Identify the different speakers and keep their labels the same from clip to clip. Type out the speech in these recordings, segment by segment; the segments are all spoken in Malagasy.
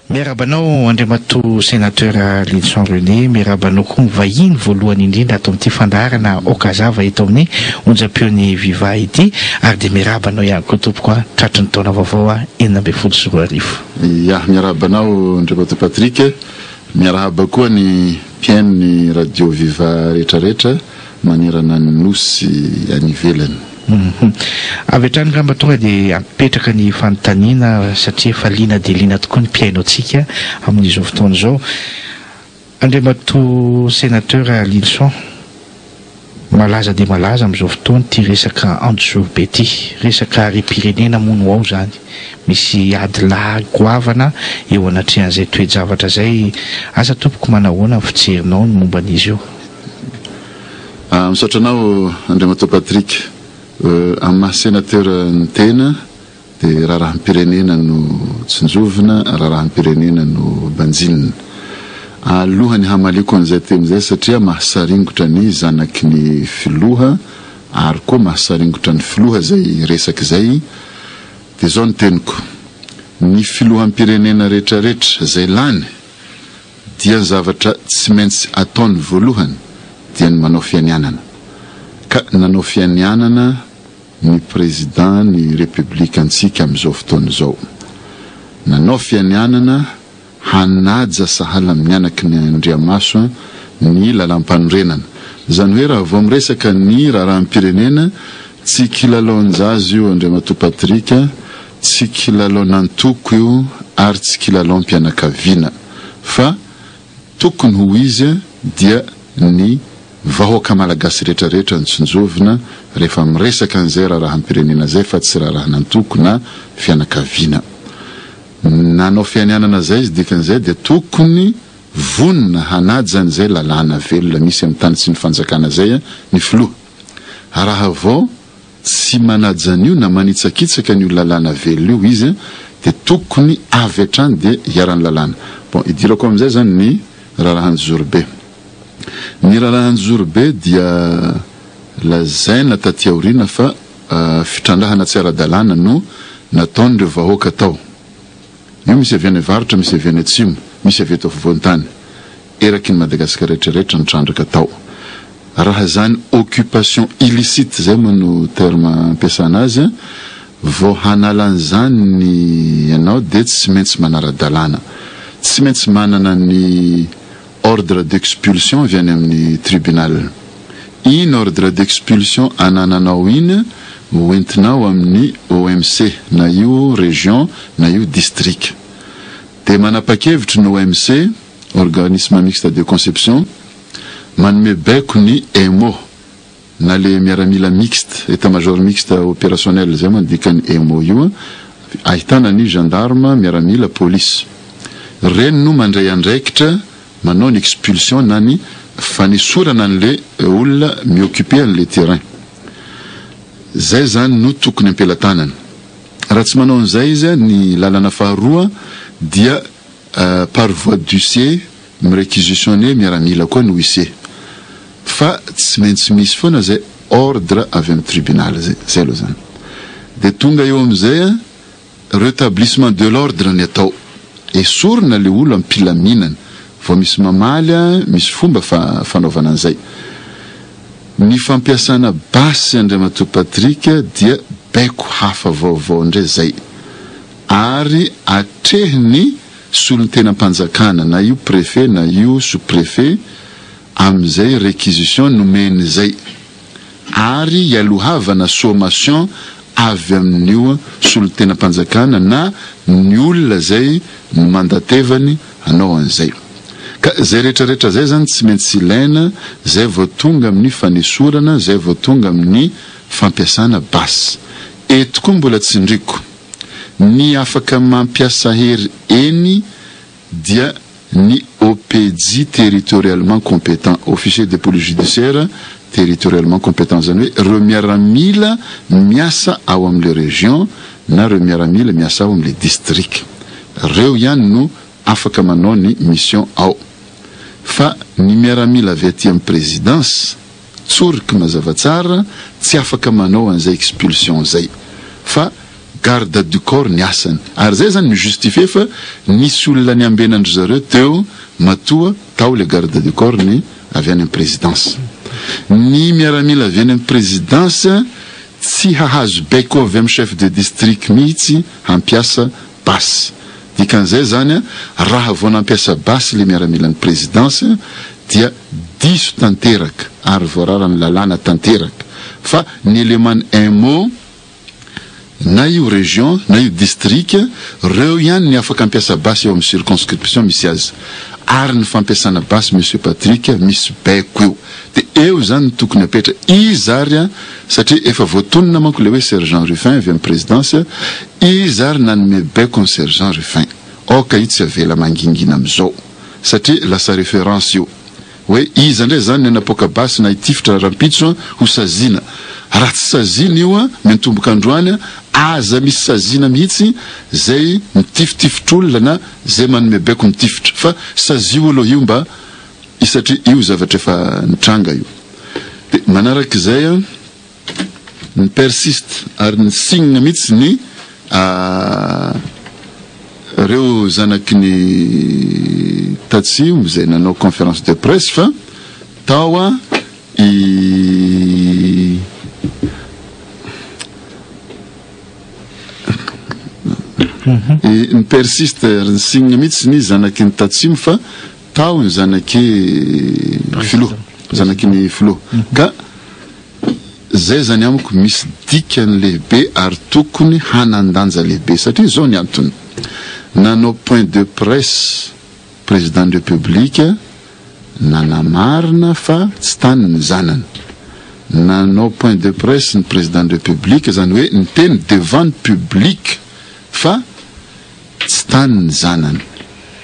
Speaker 1: Miarahaba anao Andriamatoa Sénateur Lylison René, miarahaba anao koa ny vahiny voalohany indrindra ato amin'ity fandaharana Aoka Hazava eto amin'ny onjam-peon'ny Viva ity ary dia miarahaba anao ihany koa tompoko a, tratry ny taona vaovao a 2016.
Speaker 2: Ya, miarahaba anao Andriamatoa Patrick, miarahaba koa ny mpihaino ny radio Viva rehetrarehetra manerana ny Nosy any ivelany.
Speaker 1: Avy hatrany angamba tonga dia apetraka ny fanontaniana satria efa liana dia liana tokoa ny mpihaino antsika amin'izao fotoana izao. Andriamatoa Sénateur Lylison, malaza dia malaza amin'izao fotoana ity resaka Anjozorobe ity. Resaka harem-pirenena moa no ao izany. Misy ady lahy goavana eo anatrehan'izay toe-javatra izay. Asa tompoko manahoana ny fijerinao ny momba an'izy io?
Speaker 2: Misaotra anao Andriamatoa Patrick. Amin'ny maha Sénateur ny tena dia raharaham-pirenena no tsinjovina, raharaham-pirenena no banjinina. Alohan'ny hamaliako an'izay teny izay satria mahasaringotra ny zanaky ny filoha ary koa mahasaringotra ny filoha izay resaka izay dia izao ny teniko, ny filoham-pirenena rehetrarehetra izay lany dia ny zavatra tsy maintsy ataony voalohany dia ny manao fianianana. Ka nanao fianianana ny Président ny République antsika amin'izao fotoana izao. Nanao fianianana hanaja sahala amin'ny anaky ny Andriamaso ny lalampanorenana. Izany hoe raha vao miresaka ny raharaham-pirenena, tsy kilalaon-jaza io Andriamatoa Patrick, Tsy kilalaon'antoko io ary tsy kilalaom-pianakaviana fa tokony ho izy dia ny vahoaka malagasy rehetra rehetra no tsinjovina rehefa miresaka an'izay raharaham-pirenena izay fa tsy raharahan'antoko na fianakaviana. Nanao fianianana izay izy dikan'izay dia tokony vonona hanaja an'izay lalàna velona misy amin'ny tany sy ny fanjakana izay ny filoha. Raha vao tsy manaja an'io na manitsakitsaka an'io lalàna velona io izy dia tokony avy hatrany dia hiharan'ny lalàna. Bon, idirako amin'izay izany ny raharahan-jorobe. Ny raharahan-jorobe dia lazaina taty aoriana fa fitrandrahana tsy ara-dalàna no nataon'ireo vahoaka tao. Io misy avy any avaratra, misy avy any atsimo, misy avy eto afovoan-tany. Eraky ny Madagasikara rehetra rehetra ny trandraka tao. Raha zany occupation illicite zay moa no terme ampiasana azy vao hanala an'izany ny ianao dia tsy maintsy manara-dalàna. Tsy maintsy manana ny ordre d'expulsion avy any amin'ny tribunal. Iny ordre d'expulsion anananao iny ho entinao amin'ny OMC na io région na io district. Dia manapa-kevitry ny OMC, Organisme Mixte de Conception, manome baiko ny EMO, na le miaramila mixte, Etat Major Mixte Opérationnel, zay moa ny dikan'ny EMO io, ahitana ny gendarme, miaramila, police. Ireny no mandray andraikitra manao ny expulsion na ny fanesorana an'le olona mi-occuper an'le terrain. Zay zany no tokony am-pelatanana. Raha tsy manao an'izay izy, ny lalana faharoa dia par voie d'huissier mi-requisitionner miaramila koa ny huissier. Fa tsy maintsy misy foana izay ordre avy amin'ny tribunal izay. Izay aloha izany. Dia tonga eo amin'izay retablissement de l'ordre ny atao. Esorina ilay olona am-pilaminana. Vao misy mamaly, misy fomba fanaovana an'izay. Ny fampiasana basy Andriamatoa Patrick dia baiko hafa vaovao indray izay. Ary atrehin'ny solontenam-panjakana na io préfet na io sous-préfet amin'izay réquisition nomeny izay. Ary ialohavana sommation avy amin'io solontenam-panjakana na ny olona izay nomandatevany hanao an'izay. Ka izay rehetra rehetra izay izany tsy maintsy ilaina izay vao tonga amin'ny fanesorana, izay vao tonga amin'ny fampiasana basy. Eto koa mbola tsindriko, ny afaka mampiasa hery eny dia ny OPJ territorialement compétent, officier de police judiciaire territorialement compétent, izany hoe ireo miaramila miasa ao amin'ilay région na ireo miaramila miasa ao amin'ilay district. Ireo ihany no afaka manao ny mission ao. Fa ny miaramila avy aty amin'ny présidence, tsoriko mazava tsara, tsy afaka manao an'izay expulsion izay. Fa. Garde du corps ny asany. Ary zay zany mi-justifier fa nisy olona niambenan-dry zareo teo matoa tao le garde du corps ny avy any amin'ny présidence. Ny miaramila avy any amin'ny présidence tsy hahazo baiko avy amin'ny chef de district mihitsy hampiasa basy. Dikan'izay zany raha vao nampiasa basy le miaramilan'ny présidence dia diso tanteraka ary voararan'ny lalàna tanteraka fa ny élément MO na io région na io district, reo ihany ny afaka ampiasa basy eo amin'ny circonscription misy azy. Ary ny fampiasana basy Monsieur Patrick misy baiko io. Dia eo izany no tokony apetra. Iza ary an, satria efa voatonona manko ilay hoe sergent Ruffin avy amin'ny présidence, iza ary nanome baiko an'i sergent Ruffin? Aoka io tsy avela mangingina amin'izao. Satria lasa référence io. Hoe iza indray izany ny hanapoaka basy na hitifitra rahampitso an, ho saziana. Raha tsy saziana io an, miantomboka androany an, aza misy saziana mihitsy zay mitifitifitr'olona na zay manome baiko mitifitra. Fa sazio aloha io mba satria io zavatra efa nitranga io. Dia manarak'izay an. Ny persiste ary ny signe mihitsy ny reo zanaky ny tatsimo izay nanao conférence de presse fa tao i ny persiste ary ny signe mihitsy ny zanaky ny tatsimo fa tao ny zanaky filoha zanaky ny filoha ka Zay zany amiko misy dikany lehibe ary tokony hanan-danja lehibe satria zao ny antony, nanao point de presse président ny république nanamarina fa tsy tany ny zanany, nanao point de presse ny président ny république zany hoe niteny devant ny public fa tsy tany ny zanany,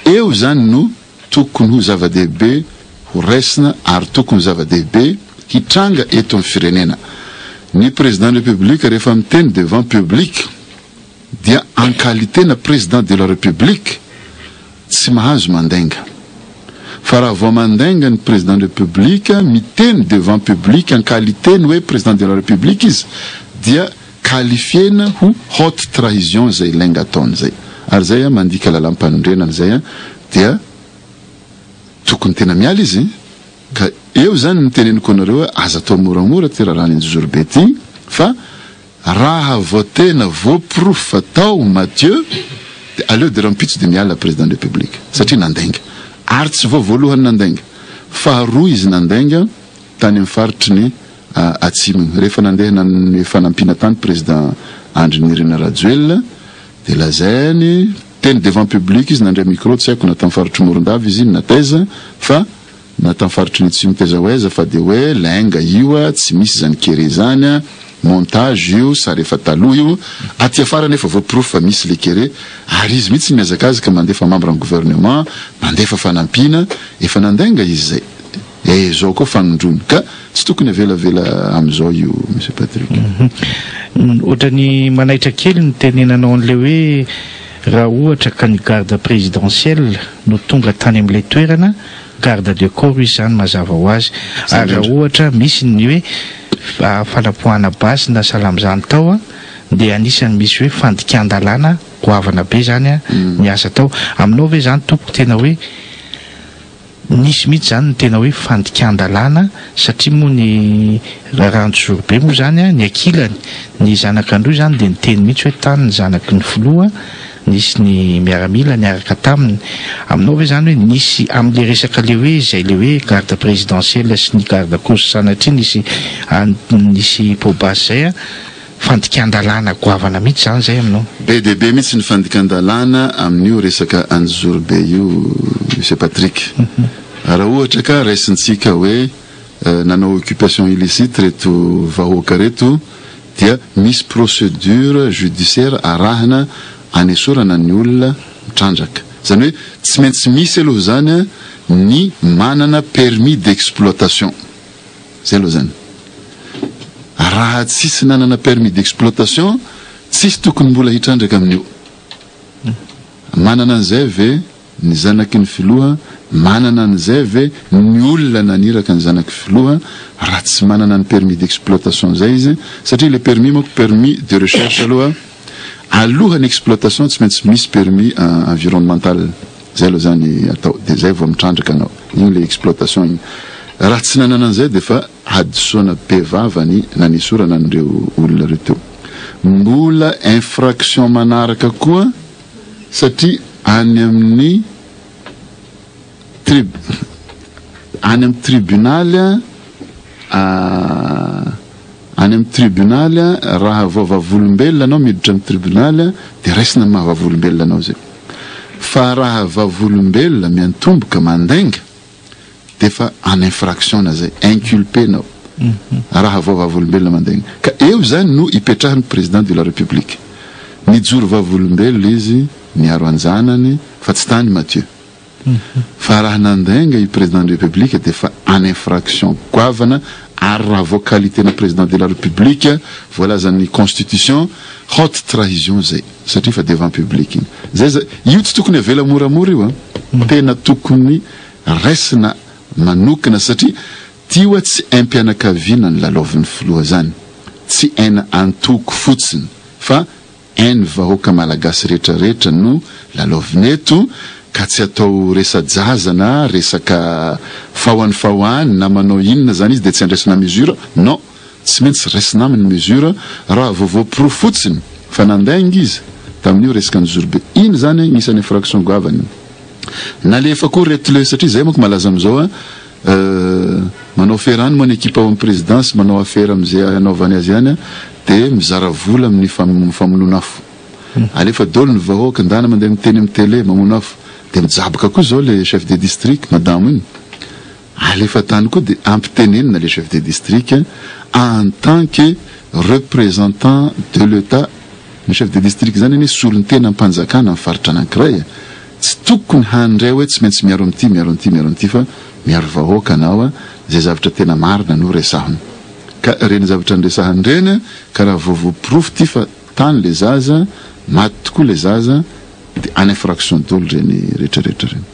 Speaker 2: eo zany no Tokony ho zava-dehibe ho raisina ary tokony zava-dehibe hitranga eto amin'ny firenena. Ny Président République rehefa miteny devant public dia en qualité na Président de la République tsy mahazo mandainga. Fa raha vao mandainga ny Président République miteny devant public en qualité ny hoe Président de la République izy dia qualifier-na ho haute trahison izay lainga ataony izay. Ary izay mandika lalàm-panorenana izay dia tokony tena miala izy ka eo izany no teneniko anareo hoe aza atao moramora ity raharahan'i Anjozorobe ity fa raha vao tena voaporofo fa tao Mathieu dia aleo dia rahampitso dia miala président de république satria nandainga ary tsy vao voalohany nandainga faharoa izy nandainga tany amin'ny faritry ny atsimo iny rehefa nandeha nanome fanampiana tany président Andry Nirina Rajoelina dia lazainy teny devant public izy nandray micro tsy haiko na tam faritry Morondava izy iny na taiza fa na tam faritry ny atsimo taiza ho aiza fa dia hoe lainga io a tsy misy izany kere izany a montage io sary efa taloha io aty afara nefa voaporofo fa misy le kere ary izy mihitsy mihazakazaka mandefa membre ny gouvernement mandefa fanampiana efa nandainga izy zay e zao koa fanindroany ka tsy tokony avelavela amizao io Monsieur Patrick.
Speaker 1: Ohatrany manaitra kely ny tenenanao an'ilay hoe raha ohatra ka ny garde présidentielle no tonga tany amin'ilay toerana, garde de corps izy izany mazava ho azy, ary raha ohatra misy ny hoe fanapoahana basy na sahala amin'izany tao dia anisan'ny misy hoe fandikan-dalàna goavana be izany ny asa tao. Aminao ve izany tompoko tena hoe Nisy mihitsy izany ny tena hoe fandikan-dalàna satria moa ny raharaha Anjozorobe moa izany ny ankilany, ny zanak'Androy izany dia niteny mihitsy hoe tany ny zanaky ny filoha, nisy ny miaramila niaraka taminy. Aminao ve izany hoe nisy amin'ilay resaka ilay hoe izay ilay hoe garde présidentielle sy ny garde course sanatria nisy nisy poa-basy izay an? Fandikan-dalàna goavana mihitsy izany izay aminao.
Speaker 2: Be dia be mihitsy ny fandikan-dalàna amin'io resaka Anjozorobe io Monsieur Patrick. Raha ohatra ka raisintsika hoe nanao occupation illicite reto vahoaka reto dia misy procédure judiciaire arahina anesorana ny olona mitrandraka. Izany hoe tsy maintsy misy aloha izany ny manana permis d'exploitation. Zay aloha zany. Raha tsisy nanana permis d'exploitation, tsisy tokony mbola hitrandraka amin'io. Manana an'izay ve ny zanaky ny filoha, manana an'izay ve ny olona naniraka ny zanaky filoha raha tsy manana ny permis d'exploitation zay izy, satria le permis manko permis de recherche aloha. Alohan'ny exploitation tsy maintsy misy permis environnemental zay aloha zany atao de zay vao mitrandraka anao. Iny le exploitation iny. Raha tsy nanana an'izay de efa hadisoana be vava ny nanesorana an'ireo olona ireo teo. Mbola infraction manaraka koa satria any amin'ny trib any amin'ny tribunaly any amin'ny tribunaly raha vao vavolombelona anao miditra amin'ny tribunaly dia raisina ny maha vavolombelona anao zay. Fa raha vavolombelona miantomboka mandainga dia efa en infraction na zay, inculpé nao raha vao vavolombelona mandainga. Ka eo zany no ipetrahan'ny président de la république. Nijoro vavolombelona izy niaro an-janany fa tsy tany Mathieu. Fa raha nandainga i président de république dia efa en infraction goavana ary raha vao qualité-na président de la république voalazan'ny constitution haute trahison zay satria efa devant public iny. Zay za, io tsy tokony avela moramora io an. Tena tokony raisina manokana satria ty oa tsy aim-pianakaviana ny lalaovin'ny filoha zany, tsy aina antoko fotsiny fa ainy vahoaka malagasy rehetra rehetra no lalaovina eto ka tsy atao resa-jaza na resaka faoany faoany na manao inona zany izy dia tsy andraisana mesure, non, tsy maintsy raisina aminy mesure raha vao voaporofo fotsiny fa nandainga izy tamin'io resaka Anjozorobe iny zany agnisan'ny infraction goavana iny. Nalefa koa reto le satria zay manko malaza amizao a manao affaire any moa ny ekipa ao amin'ny présidence manao affaire amizay anaovany azy any de mizara vola amin'ny famonoana afo. Alefa daholo ny vahoaka ndana mandeha miteny amin'ny télé mamono afo de mijaboka koa zao le chef de district madamo iny. Alefa tany koa de ampitenenina le chef de district en tant que représentant de l'Etat. Ny chef de district zany anie solontenam-panjakana amin'ny faritra anankiray e. Tsy tokony handray hoe tsy maintsy miaro amin'ity, miaro an'ity, miaro an'ity fa miaro vahoaka anao a, izay zavatra tena marina no resahina. Ka ireny zavatra niresahany ireny ka raha vao voaporofo ity fa tany le zaza, maty tokoa le zaza dia en infraction daholo ireny rehetra rehetra ireny.